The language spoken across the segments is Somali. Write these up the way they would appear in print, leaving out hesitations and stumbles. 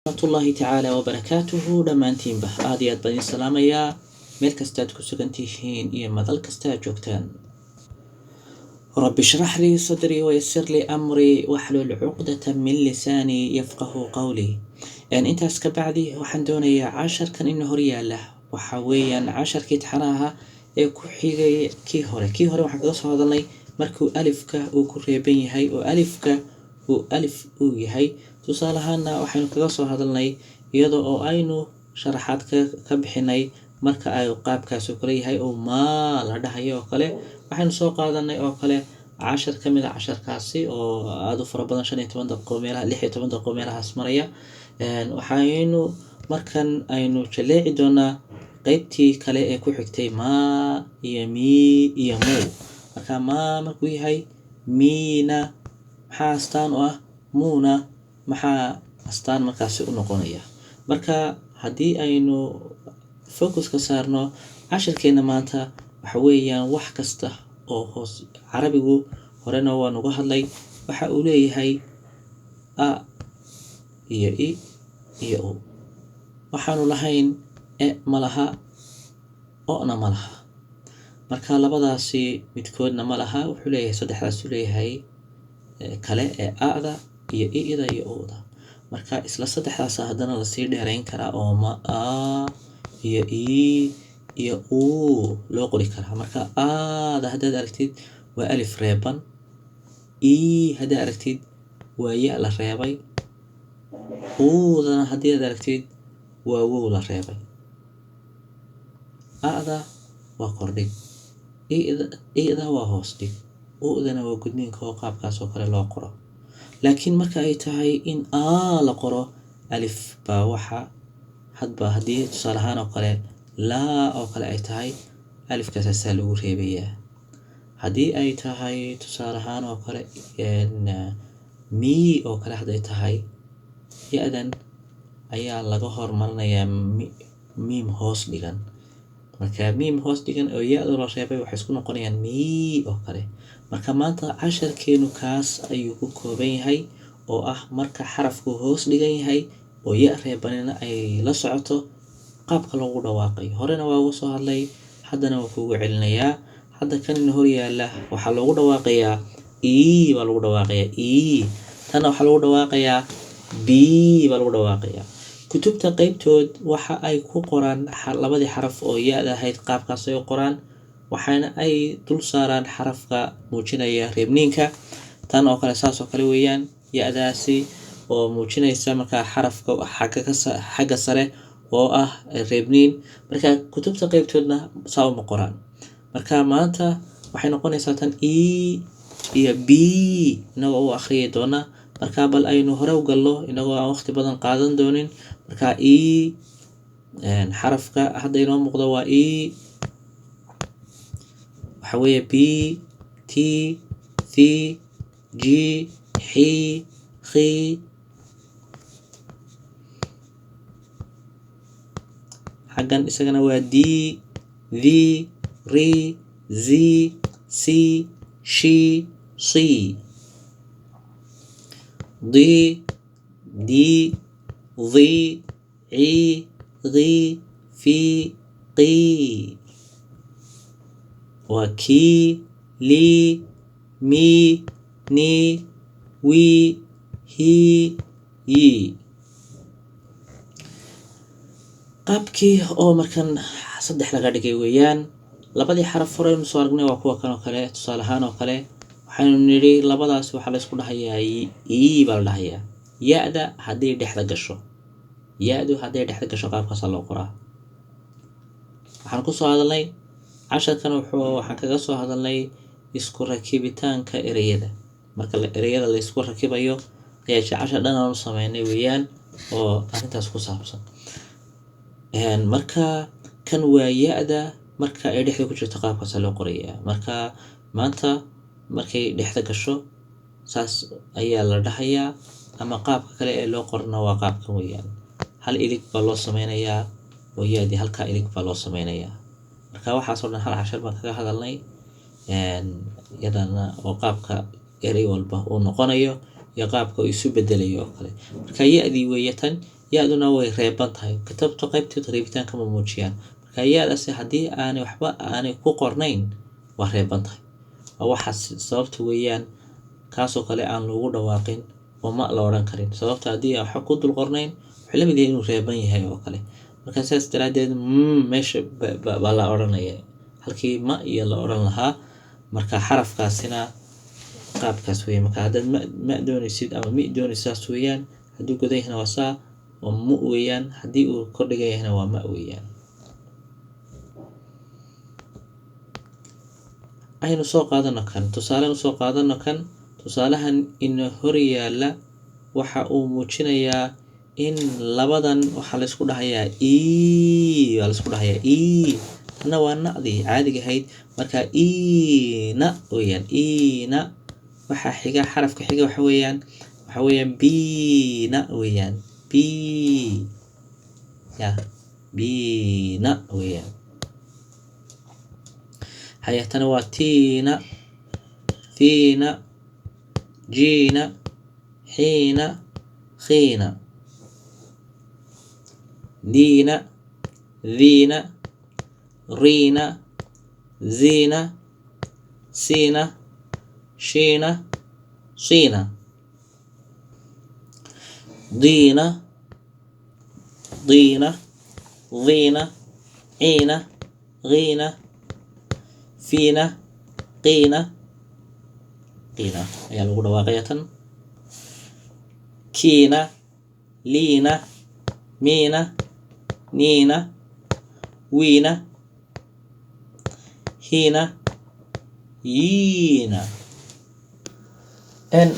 Raxmatullaahi tacaala wabarakaatuhu. Dhammaantiinba aad iyo aad baan idin salaamayaa, meel kastaad ku sugan tihiin iyo madal kasta aad joogtaan. Rabbi shrax lii sadrii wayasir lii amrii waxlul cuqdata min lisaanii yafqahu qawlii. Intaas ka bacdi, waxaan doonayaa casharkan ina hor yaala waxa weeyaan casharkii taxanaha ee ku xigay kii hore. Kii hore waxaan kaga soo hadalnay markuu alifka uu ku reeban yahay oo alifka uu alif uu yahay. Tusaale ahaana waxaynu kaga soo hadalnay iyada oo aynu sharaxaad ka bixinay marka ay qaabkaas oo kale yahay oo maa la dhahayo oo kale. Waxaynu soo qaadanay oo kale cashar ka mid a casharkaasi oo aada u fara badan, 15 daqiiqo meelaha, 16 daqiiqo meelahaas maraya. Waxaynu markan aynu jaleeci doonaa qeybtii kale ee ku xigtay, maa iyo mii iyo muu. Marka maa markuu yahay, miina maxaa astaan u ah, muuna maxaa astaan markaasi u noqonaya? Marka haddii aynu focuska saarno cashirkeena maanta, waxa weeyaan wax kasta oo hoos carabigu horena waa nuga hadlay, waxa uu leeyahay a iyo i iyo u. Waxaanu lahayn e ma laha, o-na ma laha. Marka labadaasi midkoodna ma laha. Wuxuu leeyahay saddexdaasuu leeyahay kale ee a-da iyo i-da iyo u-da. Marka isla saddexdaasa haddana lasii dheerayn karaa oo ma a iyo i iyo u loo qori karaa. Marka aada haddaad aragtid waa alif reeban, i haddaad aragtid waa ya la reebay, uudana haddii aad aragtid waa wow la reebay. A-da waa kordhig, ida waa hoos dhig, u-dana waa gudniinka oo qaabkaas oo kale loo qoro. Laakiin marka ay tahay in aa la qoro, alif baa waxa hadba haddii tusaale ahaan oo kale laa oo kale ay tahay, alifkaasaasaa lagu reebayaa. Haddii ay tahay tusaale ahaan oo kale mii oo kale hadday tahay, ya-dan ayaa laga hormarinayaa miim hoos dhigan. Marka miim hoos dhigan oo ya-da la reebay waxay isku noqonayaan mii oo kale. Marka maanta casharkeenu kaas ayuu ku kooban yahay, oo ah marka xarafku hoos dhigan yahay oo ya reebanina ay la socoto, qaabka loogu dhawaaqayo. Horena waa uga soo hadlay, haddana waa kuugu celinayaa. Hadda kanina hor yaala waxaa loogu dhawaaqayaa e baa lagu dhawaaqayaa e. Tanna waxaa lagu dhawaaqayaa b baa lagu dhawaaqayaa. Kutubta qeybtood waxa ay ku qoraan labadii xaraf oo ya-da ahayd qaabkaas ay u qoraan, waxaana ay dul saaraan xarafka muujinaya reebniinka. Tan oo kale saas oo kale weeyaan, ya-daasi oo muujinaysa markaa xarafka xagga sare oo ah reebniin. Marka kutubta qeybtoodna saa uma qoraan. Marka maanta waxay noqonaysaa tan e iyo b inagoo u akhriyi doona. Marka bal aynu hore u galno inagoo aan waqti badan qaadan doonin. Marka e, xarafka hadda inoo muuqdo waa e, waxa weeye b, t, c, g, x, khi. Xaggan isagana waa d, v, r, z, c, sh, c, d, d, d, c, qi, fi, qi. Waa ki, li, mi, ni, wi, hi, yi. Qaabkii oo markan saddex laga dhigay weeyaan. Labadii xaraf horeynu soo aragnay waa kuwa kan oo kale. Tusaale ahaan oo kale waxaynu nidhi labadaas waxaa la isku dhahayaa e baa la dhahayaa. Ya-da hadday dhexda gasho, ya-du hadday dhexda gasho, qaabkaasaa loo qoraa. Waxaan kusoo hadalnay casharkan wuxuu waxaan kaga soo hadalnay isku rakibitaanka ereyada. Marka ereyada la isku rakibayo ayaa cashar dhan aan u sameynay weeyaan oo arrintaas ku saabsan. Marka kan waa ya-da marka ay dhexda ku jirto, qaabkaasaa loo qorayaa. Marka maanta markay dhexda gasho saas ayaa la dhahayaa, ama qaabka kale ee loo qorana waa qaabkan weeyaan: hal ilig baa loo sameynayaa oo ya-dii halkaa ilig baa loo sameynayaa. Marka waxaasoo dhan hal cashar baan kaga hadalnay iyadana, oo qaabka erey walba uu noqonayo iyo qaabka uu isu bedelayo oo kale. Marka ya-dii weeye tan. Ya-duna way reeban tahay, kitabta qaybteeda reebitaanka ma muujiyaan. Marka ya-daasi haddii aanay waxba aanay ku qornayn, waa reeban tahay. Waa waxaas sababta weeyaan kaasoo kale aan loogu dhawaaqin oo ma la odhan karin, sababta haddii aan waxba ku dul qornayn wuxuu la mid yahay inuu reeban yahay oo kale. Marka sidaas daraaddeed meesha baa la odhanaya halkii ma iyo la odhan lahaa. Marka xarafkaasina qaabkaas weeyaan. Marka haddaad ma doonaysid ama mi doonaysid, saas weeyaan. Hadduu godan yahayna waa saa oo mu weeyaan, haddii uu kordhigan yahayna waa ma weeyaan. Aynu soo qaadano kan tusaale, usoo qaadano kan tusaalahan ina hor yaala. Waxa uu muujinayaa in labadan waxaa laysku dhahayaa e, waa laysku dhahayaa e. Tanna waa na'dii caadiga ahayd. Marka ina weeyaan, ina. Waxaa xiga, xarafka xiga waxa weeyaan bina weeyaan, b ya bina weeyaan. Haya, tana waa tiina, thiina, jiina, xiina, khiina, diina, dhiina, riina, ziina, siina, shiina, siina, diina, diina, dhiina, ciina, ghiina, fiina, qiina, qiina ayaa lagu dhawaaqaya tan. Kiina, liina, miina, niina, wiina, hiina, yiina.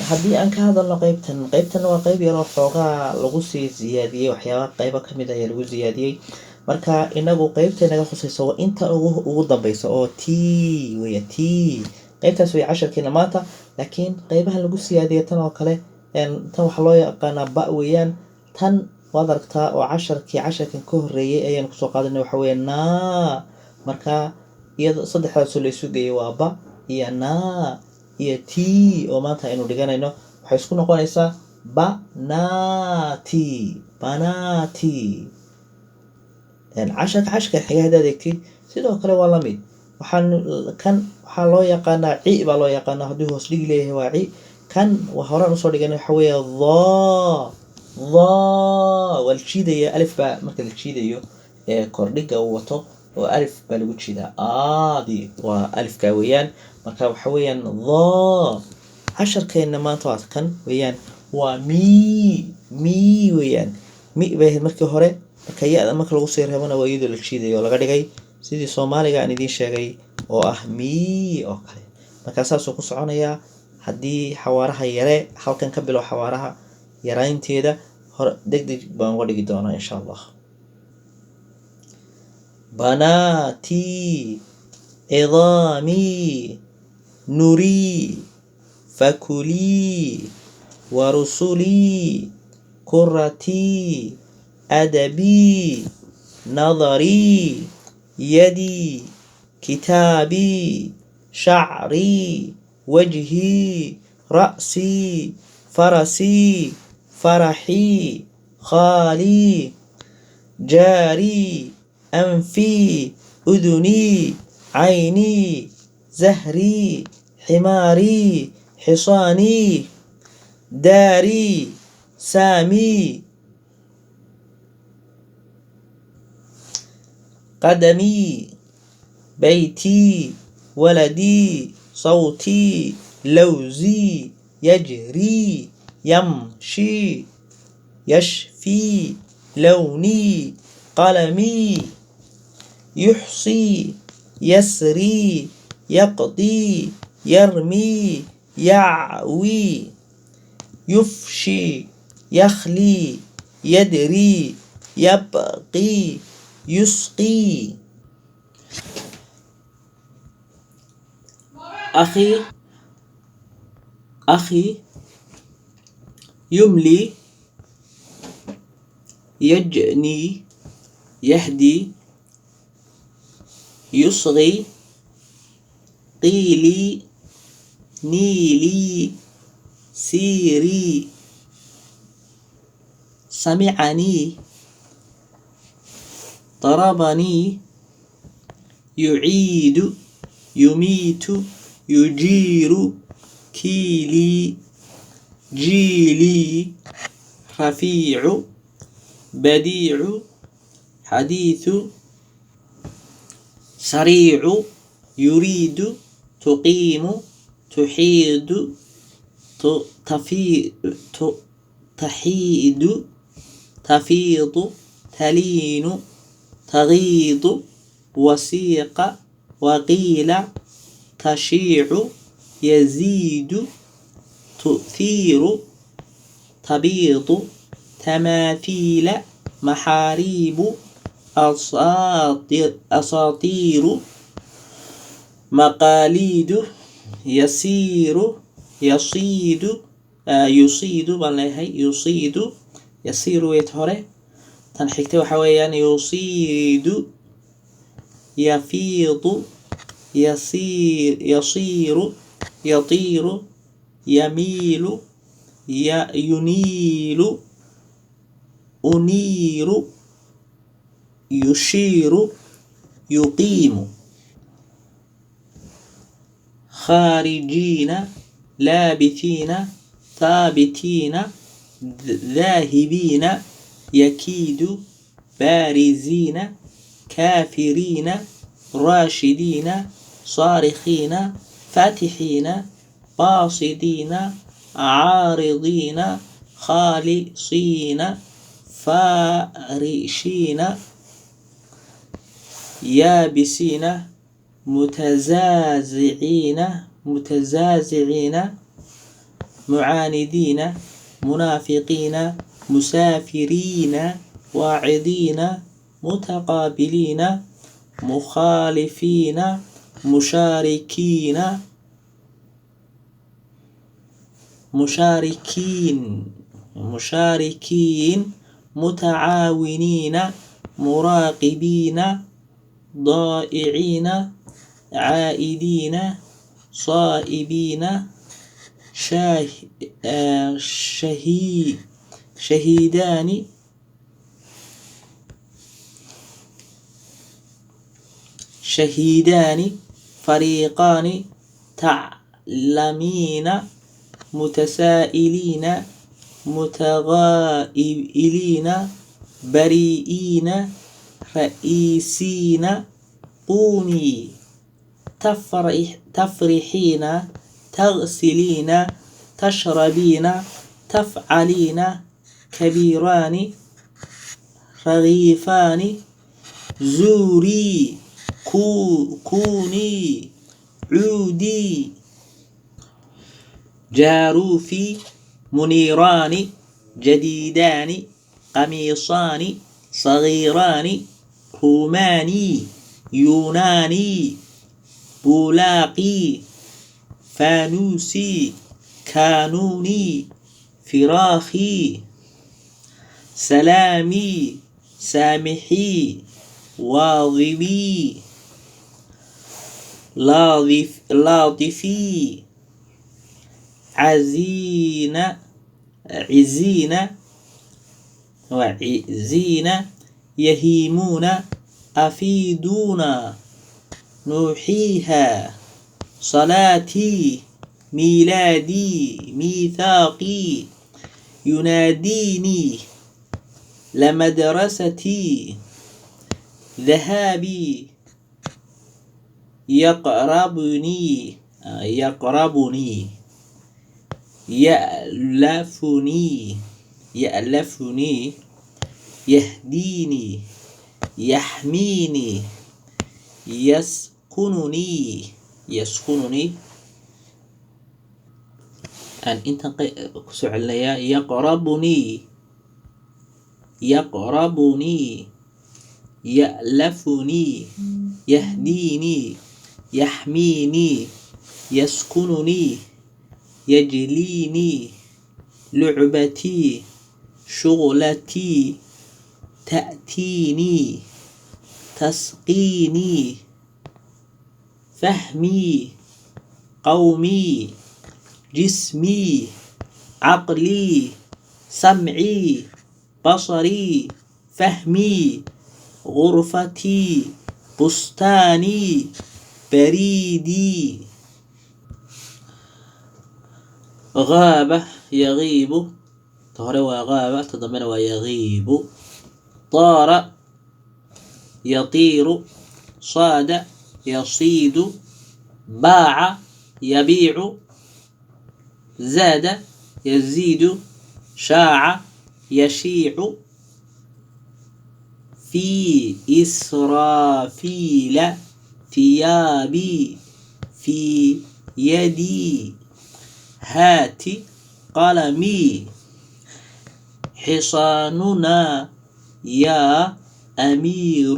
Haddii aan ka hadalno qeybtan, qeybtan waa qeyb yaroo xoogaa lagu sii siyaadiyey, waxyaaba qeybo kamid ayaa lagu siyaadiyey. Marka inagu qeybta inaga khusayso waa inta ugu dambeysa oo t weya, t qeybtaas wey casharkeena maanta. Laakiin qeybaha lagu siyaadiyey tan oo kale, tan waxaa loo yaqaanaa ba weeyaan. Tan waad aragtaa oo casharkii casharkan ka horeeyey ayaan kusoo qaadanay, waxa weeye naa. Marka iyado saddexdaasoo la isu geeyay waa ba iyo naa iyo t oo maanta aynu dhiganayno, waxay isku noqonaysaa banati, banati. Casharka xiga haddaad eegtid, sidoo kale waa lamid. Waxaan kan waxaa loo yaqaanaa ci baa loo yaqaanaa. Haddii hoos dhigi leeyahay waa ci. Kan waa horaan usoo dhiganay, waxa weeye dha, dha waa la jiidaya. Alif baa marka la jiidayo ee kordhiga uu wato oo alif baa lagu jiidaa, aadi waa alifka weeyaan. Marka waxa weeyaan dha. Casharkeena maanta waa kan weeyaan, waa mi, mi weeyaan. Mi bay ahayd markii hore. Marka ya-da marka lagu sii reebana waa iyadoo la jiidayo oo laga dhigay sidii Soomaaliga aan idiin sheegay oo ah mi oo kale. Marka saasuu ku soconayaa. Haddii xawaaraha yare halkan ka bilow, xawaaraha yaraynteeda hore deg deg baan uga dhigi doonaa insha Allah. بناتي، عظامي، نوري، فكلي، ورسلي، كرتي، أدبي، نظري، يدي، كتابي، شعري، وجهي، رأسي، فرسي، فرحي، خالي، جاري، أنفي، أذني، عيني، زهري، حماري، حصاني، داري، سامي، قدمي، بيتي، ولدي، صوتي، لوزي، يجري، يمشي، يشفي، لوني، قلمي، يحصي، يسري، يقضي، يرمي، يعوي، يفشي، يخلي، يدري، يبقي، يسقي. أخي، أخي، يملي، يجني، يهدي، يصغي، قيلي، نيلي، سيري، سمعني، ضربني، يعيد، يميت، يجير، كيلي، جيلي، رفيع، بديع، حديث، سريع، يريد، تقيم، تحيد، تحيد، تفيض، تلين، تغيض، وسيق، وقيل، تشيع، يزيد، تؤثير، تبيض، تماثيل، محاريب، أساطير، مقاليد، يسير، يصيد، يصيد baan leeyahay، يصيد، يسير way hore tan xigtay waxa weeyaan يصيد، يفيض، يسير، يصير، يطير، يميل، ينيل، أنير، يشير، يقيم. خارجين، لابثين، ثابتين، ذاهبين، يكيد، بارزين، كافرين، راشدين، صارخين، فاتحين، باصدين، عارضين، خالصين، فارشين، يابسين، متزازعين، متزازعين، معاندين، منافقين، مسافرين، واعظين، متقابلين، مخالفين، مشاركين، مشاركين، مشاركين، متعاونين، مراقبين، ضائعين، عائدين، صائبين، شهيدان، شهيدان، فريقان، تعلمين، متسائلين، متغائلين، بريئين، رئيسين، قومي، تفرحين، تغسلين، تشربين، تفعلين، كبيران، رغيفان، زوري، كوني، عودي، جاروفي، منيران، جديدان، قميصان، صغيران، روماني، يوناني، بولاقي، فانوسي، كانوني، فراخي، سلامي، سامحي، واظبي، لاطفي، عزين، عزين، وعزين، يهيمون، أفيدونا، نوحيها، صلاتي، ميلادي، ميثاقي، يناديني، لمدرستي، ذهابي، يقربني، يقربني، يألفني، يألفني، يهديني، يحميني، يسكنني، يسكنني. أن أنت كسعليا يقربني، يقربني، يألفني، يهديني، يحميني، يسكنني، يجليني، لعبتي، شغلتي، تأتيني، تسقيني، فهمي، قومي، جسمي، عقلي، سمعي، بصري، فهمي، غرفتي، بستاني، بريدي. غاب يغيب، تهري غاب تضمن ويغيب. طار يطير، صاد يصيد، باع يبيع، زاد يزيد، شاع يشيع. في إسرافيل، ثيابي، في يدي، هات قلمي، حصاننا، يا أمير،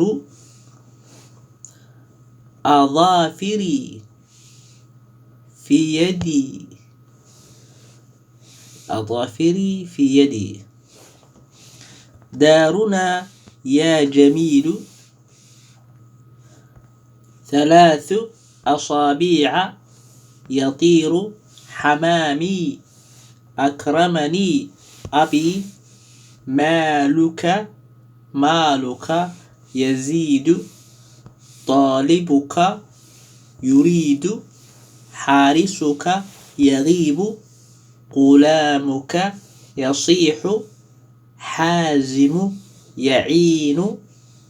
أظافري، في يدي، أظافري في يدي. دارنا يا جميل، ثلاث أصابيع، يطير حمامي، أكرمني أبي، مالك مالك يزيد، طالبك يريد، حارسك يغيب، غلامك يصيح، حازم يعين،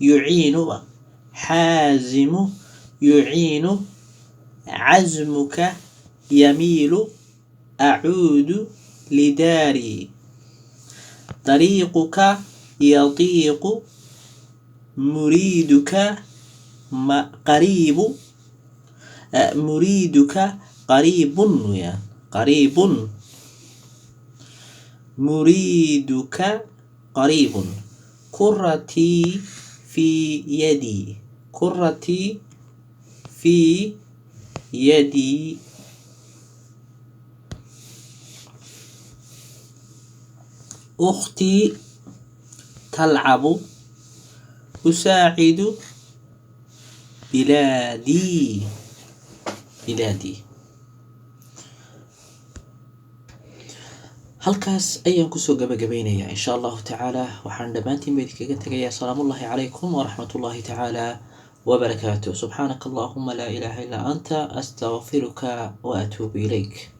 يعين، حازم يعين، عزمك يميل، أعود لداري، طريقك يضيق، مريدك قريب، مريدك قريب، يا قريب، مريدك قريب. كرتي في يدي، كرتي في يدي. أختي تلعب، أساعد بلادي، بلادي. Halkaas ayaan kusoo gabagabaynayaa insha Allahu tacaala. Waxaan dhammaantiin ba idinkaga tegayaa salaamullahi calaykum waraxmatullahi tacaala wabarakaatuh. Subxaanaka allahuma laa ilaaha illaa anta, astaqfiruka wa atuubu ilayk.